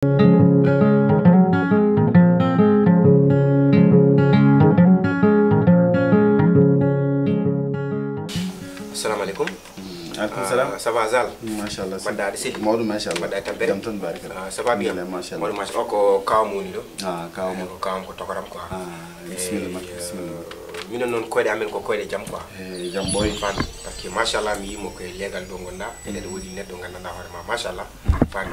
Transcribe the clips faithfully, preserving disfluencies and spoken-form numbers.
Assalamu alaikum. Alaikum salam. Ah, ça va, Zal? Machallah. Mbaɗɗa aɗa selli? Mawɗum, machallah. Mbaɗɗa e tampere? Jam tan, barikalla. Ah, ça va bien? Alhamdulillah, machallah. Mawɗum, machallah. O ko kaaw mo woni ɗo? Ah, kaaw mo. Eh, ko kaaw mo ko tokaram quoi. Ah, bismillah, eh, bismillah. Minen noon koyɗe amen ko koyɗe jam quoi. Eh, jam boy. Fami. Parce que machallah mi yimo koye leegal ɗo gonɗa. Eɗen woodi neɗɗo gandanɗa hoore ma machallah. Fami.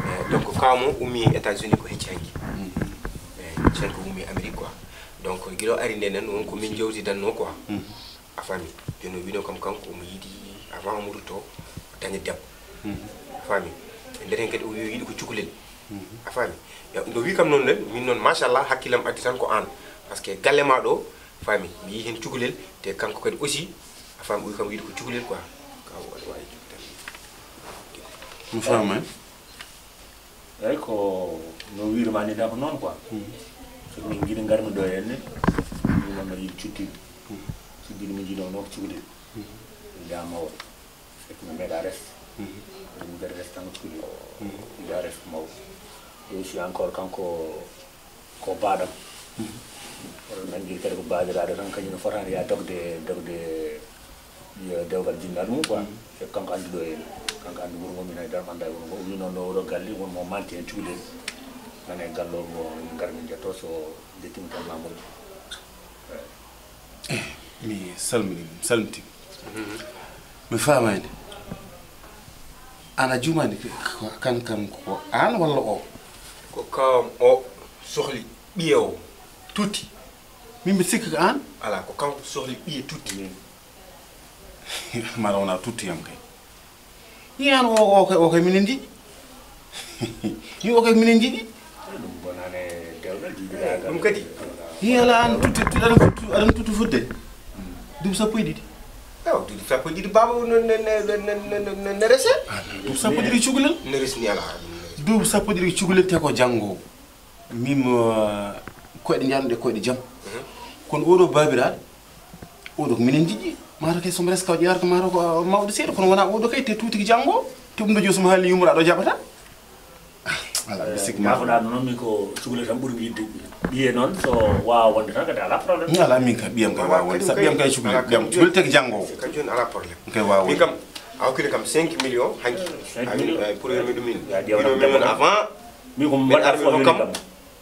Eh, donc kaaw mo ummi États-Unis ko hecci hanki. Mhm. Eh, hecci hanki ummi Amérique quoi. Donc gila o ari nde nen won ko min jewtidanno quoi. Mhm. A fami. Jooni o wino kam kanko omo yiɗi avant omo rutto daña debbo. Mhm. A fami. E nder hen kadi o wi o yiɗi ko cukalel. Mhm. A fami. Ya, nde o wi kam noon nen, min noon machallah hakkillam addi tan ko an. Parce que galle ma ɗo, fami, mi yii hen cukalel, te kanko kadi aussi, a fami, o wi kam yiɗi ko cukalel quoi. Ka o waɗa wawi jokkude. Mi fama. Eyyi, ko no wirma ni tan ko noon quoi. Mhm. So min jiiɗi ngarmi ɗo henne, min noon no yiɗi cuddiɗo. Mhm. Cuddiɗo min jiiɗo noon ko cukalel. Mhm. Min njaha mawɗo. Fekk mi meeɗa res. Mhm. Ɗum mi gari res tan ko cukalel. Mhm. Mi njaha res ko mawɗo. Ɗo aussi encore kanko ko baɗam. Mhm. Oɗo nanngiri kadi ko baabiraaɗo tan, kañum no fotaani ya dogde, dogde, yo dewgal jinnaɗo mum quoi. Mhm. E kanko anndi ɗo e, kanko anndi wuro ngo, min hay dara mi anndaa e wuro ngo. O wi noon ɗo oɗo galle, won mo manti heen cukalel. Nan e galle o, mo ngar min njetto, so njettiima tan ma moƴƴu. Eh, mi salmini, mi salmitima. Mhm. Mi faamaani. An a juumaani, ko, kan, kan, ko an walla o? Ko kam o sohli ɓiye o tutti. Min mbiɗa sikki ko an? Alaa, ko kanko sohli ɓiye tutti. Mara wona tuttiyam kay. Yi an o, o kay, o kay minen njiɗi. Yi o kay minen njiɗi. Ɗum bonani dewgal jiiɗi. Eh, ɗum kadi. Yi ala an tutti, tutti, aɗa tutti, aɗa tutti fudde. Duuɓi sappo e ɗiɗi. Ewa, duuɓi sappo e ɗiɗi baaba o ne, ne, ne rese? Ah, duuɓi sappo e ɗiɗi cukalel? Ne resni alaa. Duuɓi sappo e ɗiɗi cukalel te ko janngo. Min mo koyɗe njanɗe koyɗe jam. Mhm. Kono oɗo baabiraaɗo, oɗo ko minen njiɗi. Mata kay somo reska o ƴeewata ko mata ko mawɗo seeɗa, kono wona oɗo kay te tuuti ko janngo. Te ɗum ɗo joosum haali yummoraaɗo jaɓata. Ala, mi sikki ma. Nafoɗa noon min ko cukalel tan ɓuri mi yiɗde. Ɓiye noon so waawa wonde tan kadi alaa problème. Ala, min ka ɓiyam kay waawa wonde. Sa ɓiyam kay cukalel, ɓiyam cukalel tagi janngo. Kay jooni alaa problème. Kay waawa wonde. Min kam, a hokkino kam cinq millions hanki. Cinq millions. Ay, pour mi ɗum min. Ya ƴeewa. Ino min avant. Mi ko min mbaɗa armi fof hokkam.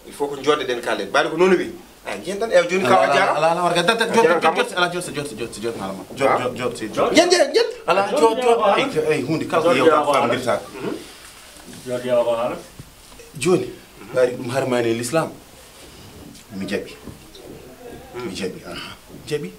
Il faut ko jooɗeɗen kaalen. Ɓaade ko noon wi. A jiyan tan, ewa jooni kaw a jaaraama. Ala, ala, warga, dat, dat, jot, jot, jot, ala, jot, jot, jot, jot, ala ma. Jot, jot, jot, jot. Jen, jen, jen. Ala, jot, jot. Ay, ay, huunde kala ko yewta ko famdirtaako. Jot, jot, ko haala. Jooni, ɓaade ɗum harmaani e l'islam. Mi jaɓi. Mi jaɓi, aha. Jaɓi.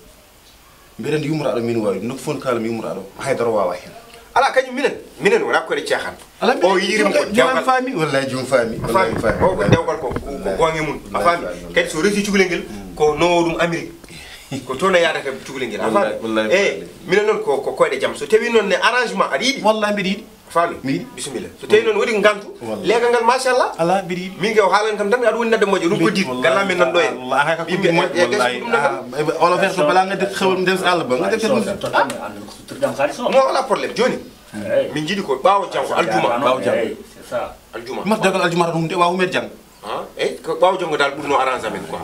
Mbeɗa anndi yummoraaɗo min waawi, nokku fof no kaalam yummoraaɗo, haydara waawaa heen. Alaa, kañum minen, minen wonaa koɗe caaxaan. Alaa, o yiɗiri mo ko dewgal. Faami, wallahi jum faami, wallahi faami. O ko dewgal ko, ko, ko goonga mum. A faami? Kadi so resi cukalel ngel, ko no ɗum Amérique. Ko toon a yaadata cukalel ngel. A faami? Wallahi, wallahi. Eh, minen noon ko, ko koyɗe jam. So tawi noon ne arrangement aɗa yiɗi. Wallahi mbiɗa yiɗi. Faami? Mi yiɗi. Bisimilla. So tawi noon waɗi ngantu, leegal ngal, machallah. Ala, mbiɗa yiɗi. Min kay o haalan kam tan, aɗa woni nadde moƴƴo, ɗum ko dit. Gala min nan ɗo en. Wallahi, hay ko ɗum moƴƴo, wallahi. Ɓe, ɓe, ɓe, ɓe, olof en ko bala ngadde xewal ndes Allah ba, ngadde ko. Soxna, totta mi, an ko suttirɗam xaalis o. Non, ala problème. Jooni, min njiɗi ko ɓaawo janngo, aljuma. Ɓaawo janngo. Eyi, c'est ça. Aljuma. Mat dagal aljuma tan humde, waawa humeede janngo. Ah, eyi, ko ɓaawo janngo dal ɓurno arrange amen quoi.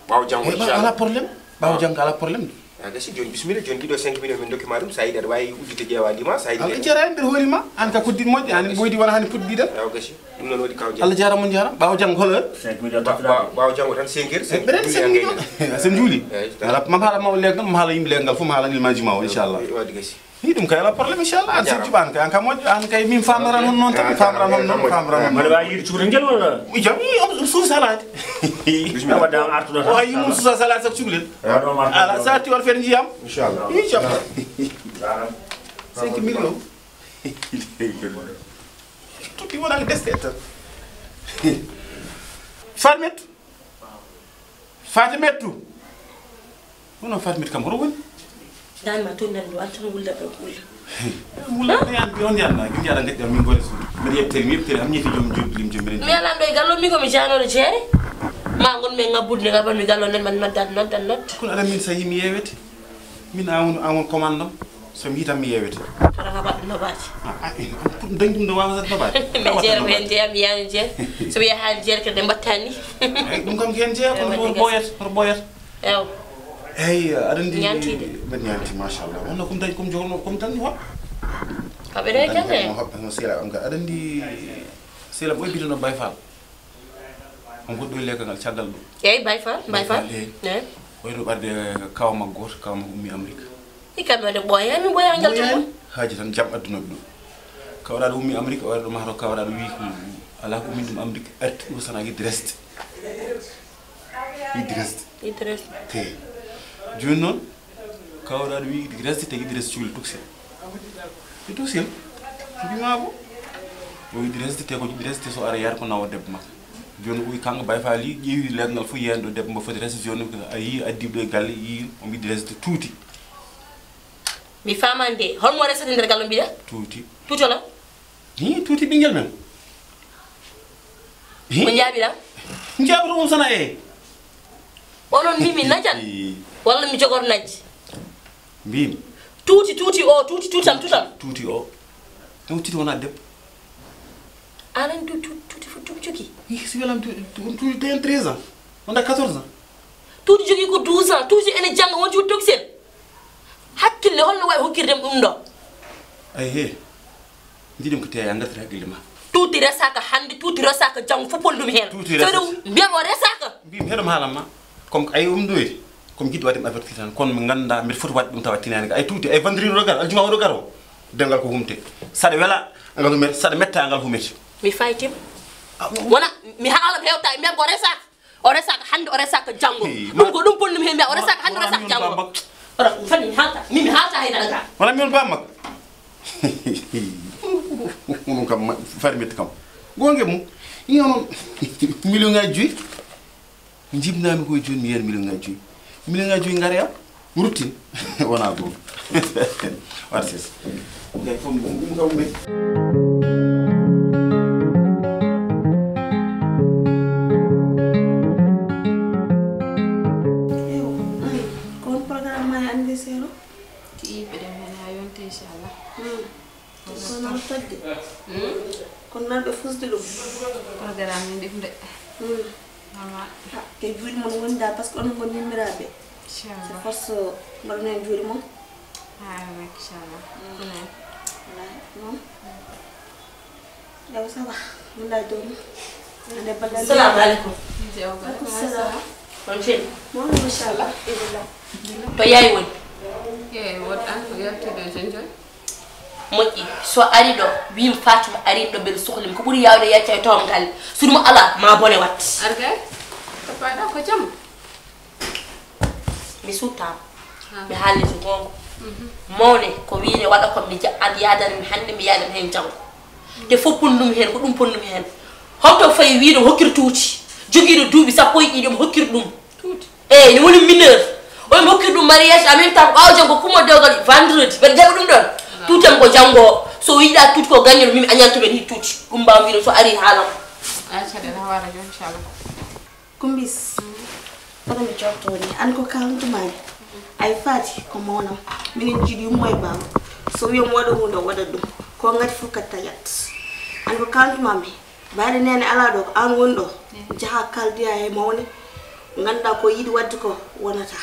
Ɓaawo janngo, inchallah. Ala problème. Ɓaawo janngo, ala problème. A gasi, jooni bisimilla, jooni ɗiɗo cinq millions min dokki ma ɗum, sa yiɗi aɗa waawi udditde ƴeewa lima, sa yiɗi. Allah jarani mbeɗa hoolima, an ka ko dit moƴƴi, an mboydi wona hani puɗɗi ɗiɗi tan. Awa gasi, ɗum noon waɗi kaw janngo. Allah jarama, on jarama. Ɓaawo janngo hol heure? Cinq millions. Ɓaawo janngo tan cinq heures. Ɓe ren cinq millions. Sen juuli. Eyi. Ala, mam haala ma o leegal, mam haala yimɓe leegal fof, mam haala nima juma o, inchallah. Waɗi gasi. Hi, ɗum kay ala problème, inchallah. An sen juɓaani kay, an ka moƴƴo, an kay min famnaran hon noon tan, famnaran hon noon, famnaran hon noon. Mbaɗa waawi yiide cukalel ngel walla? Mi jam, i, o suusa alaade. Bisimilla. Wadde an artuɗo tan. O ayi mum suusa alaade sabu cukalel. Ala, sa arti on feere njiyam. Inchallah. Inchallah. Cinq millions. Tutti wona ko deste tan. Farmet. Fatimetu. Wono Fatimetu kam hoto woni? Daan ma toon nan ɗo, an tan wulla ɗo, wulla. Wulla ɗo yan, on yan na, gindi ala ngati min gore su. Mbeɗa yettere, mi yettere, am ñetti joom joom lim joom mbeɗa. Mi alan ɗo e gallo, mi ko mi jaanoɗo jeere. Ma ngon men ngabbude nde ngabban mi gallo nden man noddan, noddan, noddan. Kono aɗa min sa yii mi yeewete. Min a won, a won commandant. So mi yiitan mi yeewete. Tara ka Waɗa nobaaji. Ah, ah, eh, pour dañ ɗum ɗo waawata nobaaji. Mais jeere ko heen jeyaa, mi yaani jeere. So mi yahaani jeere kadi ɗe mbattaani. Eyi, ɗum kam ko heen jeyaa, kono ko ɓooyata, kono ɓooyata. Ew. Eyi, aɗa anndi. Ñaantiiɗe. Mbeɗa ñaanti, machallah. Wonno ko mi dañ, ko mi jogono, ko mi dañi hoɓɓe. Hoɓɓe ɗo e jannde. Hoɓɓe, hoɓɓe, sehilaaɓe am kadi. Aɗa anndi, sehilaaɓe o e biyeteno Baye Fall. On goɗɗo e leggal ngal caggal ɗum. Eyi, Baye Fall, Baye Fall. Eyi. Eyi. Wayno ɓarde kaw makko gooto, kaw makko ummi Amérique. Hikka mi waɗi ɓooyaani, mi ɓooyaani ngal jokko. Haaji tan jam adduna ɗum. Kawraɗo ummi Amérique, o waɗi ɗum hato kawraɗo wi ko alaa ko ummi ɗum Amérique, arti ɗo sana yiɗi reste. Yiɗi reste. Yiɗi reste. Te. Jooni noon, kawraɗo wi yiɗi reste, te yiɗi reste cuuli tukse. Ɓe tuusi en. Mbimaa ko o yiɗi resde te ko yiɗi resde so ara yaade ko nawa debbo makko. Jooni o wi kanko Baye Fall yi ƴeewi leegal fof yeeni ɗo debbo mbo foti resde jooni a yii addi ɗo e galle yii omo yiɗi resde tuuti. Mi faamaani de holmo resata nder galle mbiɗa? Tuuti. Tuuti ola? Hi tuuti ɓinngel men. Ko njaaɓiɗa? Njaaɓuɗo on sana e. Onon mimi najan walla mi jogor najji? Mbimi. Tuuti tuuti o tuuti tuutam tutam. Tuuti o. Ɗum tuuti wona debbo. Anan du tuuti tuuti fu tum jogi. Ih si welam tuuti ten treize ans. Wonda quatorze ans. Tuuti jogi ko douze ans tuuti ene jannga won cuuɗi toxel. Hakkille holno wawi hokkirde ɗum ɗo? Ay he. Jiɗum ko teya ngartir hakkille ma. Tuuti resaka hannde tuuti resaka janngo fof pol ɗum heen. Tuuti resaka. Mbiyam o resaka. Mbimi heɗom haalan ma. Comme ko ayi um ɗoyde comme jiɗɗo waɗde mi avertir tan kono mi ngannda mbiɗa foti waɗde ɗum tawa tinani ko ay tuuti ay vendredi oɗo gar aljuma oɗo gar o dengal ko humte saɗa wela ngal humete saɗa metta ngal humete. Mi faytima. Wona mi haalam hewta e mbiyam ko resaka o resaka hannde o resaka janngo. Ɗum ko ɗum ponɗum heen mbiya o resaka hannde o resaka janngo. Wona fani mi haalta min mi haalta hay dara ga. Wona mi on bammak. Ɗum kam fari metti kam gonge mum. Iyo noon. Million ngaji joyi. Jibnami koye joni mi yiyat million ngaji joyi. Million ngaji joyi ngare am ruttin. Wona ɗum. Wat ses. Gay comme ɗum kam ɓe. Ko won programme ma e anniversaire o? Ti mbeɗen heen haa yonta inchallah. Kono aɗa fodde. Kono nan ɓe fusde ɗum. Programme ni ɗifde. Mama. E juuɗe mon woni dal parce que onon ngon yimmiraaɓe. Inchallah. Force mbaɗon heen juuɗe mon. Haa rek inchallah. Ɗum en. Wala non. Yaw ça va. Mun laa doom. Ande balal. Assalamu alaikum. Alaikum salam. On ceni. Mon machallah. To yaay woni. Yeey woɗɗan ko yaltude o jon jon. Moƴƴi so ari ɗo wim fatima ari ɗo mbeɗa sohlima ko ɓuri yawde yacca e toon galle so ɗum ala ma bone watte. Argay. Toppaɗa ko jam. Mi suttama. Mi haalni so gonga. Mawne ko wiide waɗa ko mi jaɓat yadani mi hannde mi yadani heen janngo. Te fof ponnumi heen ko ɗum ponnumi heen. Homto fayi wiiɗo hokkir tuuti jogiiɗo duuɓi sappo e ɗiɗi omo hokkir ɗum. Eeyi ne woni mineur. Omo hokkir ɗum mariage en même temps ko ɓaawo janngo kummo dewgal vendredi mbeɗa jaɓa ɗum ɗon. Tuutam ko janngo o so o yiɗa tuuti ko gañol min a ñantuɓe ni tuuti ɗum mbawa wiiɗo so ari haalam. Ay caɗeele hawara joni inchallah. Kumbis. Kono mi jotto woni an ko kalantuma ni. Ay faati ko mawnam minen jiiɗi yummo e baaba so wiyam waɗa hunde o waɗat ɗum ko ngati fof kadi taƴat. An ko kalantuma mi mbaɗe nene ala ɗo ko an woni ɗo jaha kaldiya e mawne ngannduɗa ko yiɗi waɗde ko wonata.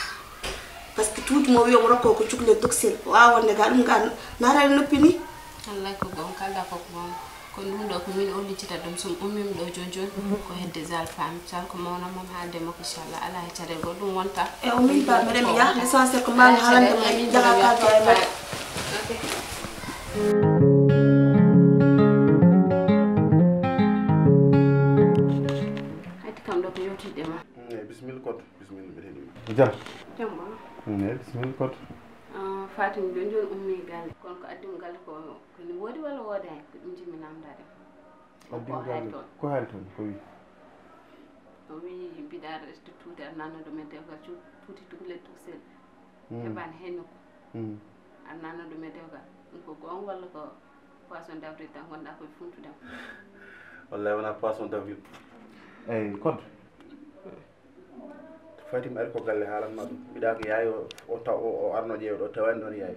Par ce que tuuti mo wiyam rokko ko cukle toxel o a wonde ga ɗum ga naatani noppi ni. Wallay ko goonga kalɗa ko ko goonga. Kono ɗum ɗo ko min o lijjita ɗum so mi ummiima ɗo jooni jooni ko hedde Zal faami Zal ko mawnam mom haalde makko inchallah alaa e caɗeele goɗɗo ɗum wonta. E o min ba mbeɗa mi yaha l'essentiel ko mbaami haalande mo jaga kalde ay mbaɗa. Hayti kam ɗo ko yewtidde ma. Eyi bisimilla koto bisimilla mbeɗa heɗima. Jam. Jam ba. Eyi bisimilla koto. Fatim jooni jooni ummi galle kono ko addi mo galle ko ko ni woodi walla woodaani ko ɗum jimmi namdade. Addi mo galle ko haali toon ko wi? O wi mbiɗa aɗa ƴetta tuuti aɗa nannoɗo men dewgal tuuti tuklel tuksel heɓani hay nokku aɗa nannoɗo men dewgal ɗum ko goonga walla ko poisson d'avril tan gonɗa koye funtude am? Wallay wona poisson d'avril. Eyi code. Fatim ari ko galle haalanma ɗum mbiɗa ko yaay o taw o arno ƴeewa ɗo tawani ɗon yaay.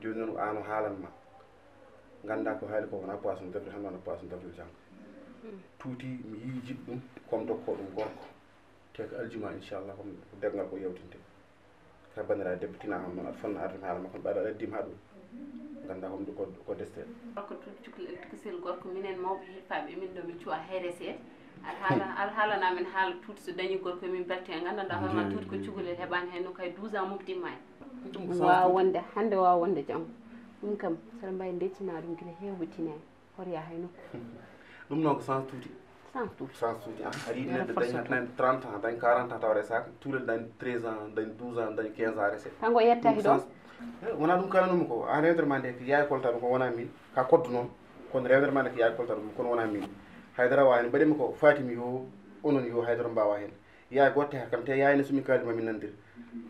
Joni noon ko an o haalanma. Nganndaa ko haali ko wonaa poisson d'avril hannde, wonaa poisson d'avril janngo. Tuuti mi yii jiɗɗo ɗum, comme tokko ɗum gorko. Te ko aljuma, inchallah, comme ko deggal ko yewtinte. Ka banndiraaɓe debbo tina hon noon, aɗa fonna arde mi haala makko, ɓaade aɗa addi mi haa ɗum. Nganndaa ko ɗum ko, ko destel. Gorko tut cukalel, cukalel gorko, minen mawɓe hilfaaɓe, min ɗo min cuwa hay recette. Alhaala, alhaala na min haala tuuti so dañi gorko, min belto e nganndanɗaa hoore ma tuuti ko cukalel heɓaani hay no kay douze ans moftimma en. Ɗum ko sens waawa tuuti. Wonde hannde, waawa wonde janngo. Ɗum kam, saɗa mbawi ndeccinaa ɗum gila heewɓe tina en. Hoto yaa hay nokku. Ɗum noon ko sens tuuti. Sens tuuti. Sens tuuti, ah. Aɗa yiɗi neɗɗo dañ tan trente ans, dañ quarante ans, tawa resaaka. Tuulel dañ treize ans, dañ douze ans, dañ quinze ans, rese. Kanko yettaaki ɗum ɗo? Sens. Eh, wonaa ɗum kalanumi ko. An rewdere ma nde ko yaay kolta ɗum ko wonaa min. Ka koddu noon. Kono rewdere ma nde ko yaay kolta ɗum kono wonaa min. Haydara wa en mbaɗimi ko Fatim yo, onon yo, haydara mbaawa heen. Yaay gooto te kam te yaay ne sumi kaali ma min nandir.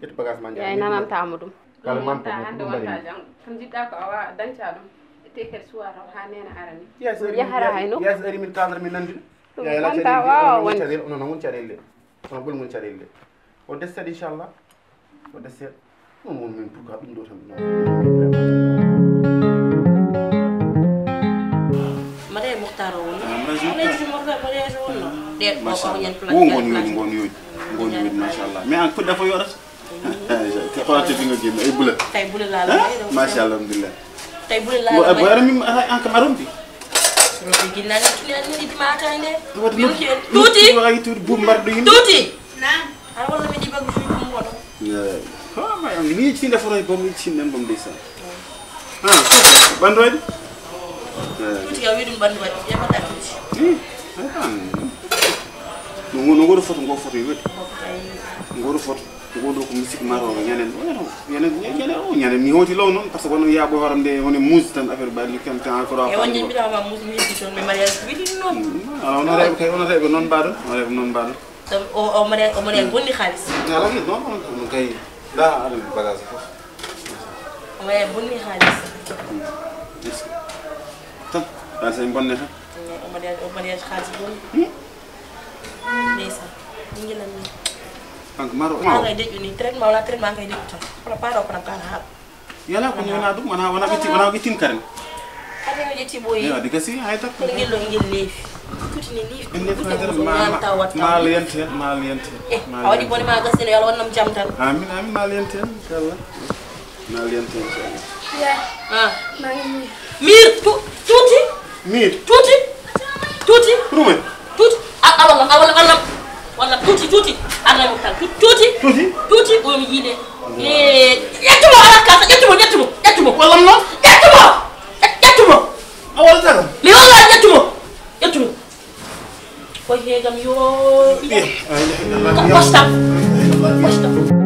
Ƴettu bagage ma njaha. Yaay nananta mo ɗum. Kala ɗum man wonta ko hannde, ɗum wonta mbaɗi. Janngo. Ko njiɗɗa ko a wa-, dañca ɗum. Ƴette kadi suwa taw haa neene ara ni. Yaay so ari min, yahara yaay, hay nokku. Yaay so ari min kaaldata min nandir. Ɗum yaay wonta lacca waawa ɗum wonde. Caɗeele, onon won caɗeele. Onon ɓuri mon caɗeele. O destat inchallah. O destat. Ɗum won min pourquoi ɗum ɗo tan. Mbaɗa e Mouhtar o woni. Ah, mbaɗa e Mouhtar. Mbaɗa e Mouhtar, mbaɗa e wonno. Ɗe ko ko ñen. Wo ngon yoɗi, ngon yoɗi. Ngon yoɗi, machallah. Mais an puɗɗa ko yoɗata. Ko hoto teddi ngo gimma e bula. Tay bula laala. Machallah, alhamdulillah. Tay bula laala. Bo ara min ara an kam arum bi. Robi gilla ne tuni an ni di mata inde. Tuuti. Ay tuuti bu mbar do yim. Tuuti. Naam. Ar wala mi di bagu fi ko mo. Ko ma ni ci nda foro bom ci nen bom de sa. Ah, bandroid. Tuuti ka wi ɗum ɓanndu waɗi, ƴeewata tuuti. Ih, ay tan. No ngo-, no ngoɗo foto, ngo foto e weɗi. Ngoɗo foto, ngoɗo ko musique maro, ñanen, ñanen, ñanen, o ñanen, mi hoti law noon, parce que wono yaɓo horam nde, woni muus tan affaire baɗi kam tan encore. E wonde mbiɗa ma muus mi heɓi toon, mi mariage wili noon. Mm, ala, ono rewɓe kay, ono rewɓe noon mbaɗon, ono rewɓe noon mbaɗon. Sabu o, o mariage, o mariage bonni xaalis. Ala, non, non, non, kay, da, ala, bagage fof. O mariage bonni xaalis. Est-ce que tan, tan sen bonne tan. O mariage, o mariage xaalis bonni. Hmm? Ndeysaan. Ɓinngel am ni. Kanko maro. An kay deƴƴu ni, traitement wala traitement, an kay deƴƴu tan. Wala paro kono kan ha. Yala ko wona ɗum, wona, wona ɓitti, wona ɓittin karen. Hade no ƴetti boyi. Yo, de gasi hay tak. Kono ngel ɗo ngel leefi. Tuti ni leefi. En leefi. Tuti haydara mo ma, ma, ma lento hen, ma lento hen. Eh, ma a waɗi lento bone hen. Ma gasino, yo Allah wonnam jam tan. Amin, amin, ma lento hen, inchallah. Ma lento hen, inchallah. Ya. Ah. Maa ngi nii. Miir, tu-, tuuti. Miir. Tuuti. Tuuti. Rumen. Tuuti. A, a walla, a walla, walla. Walla tuuti, tuuti. Arna mo tan. Tu-, tuuti. Tuuti. Tuuti. O mi yiide. Ee, ƴettu mo, ala kasa, ƴettu mo, ƴettu mo, ƴettu mo. Wallam noon? Ƴettu mo. Ƴe-, ƴettu mo. A wallata kam? Mi walla, ƴettu mo. Ƴettu mo. Ko heegam yo. Ɓiya. Ko postam. Postam.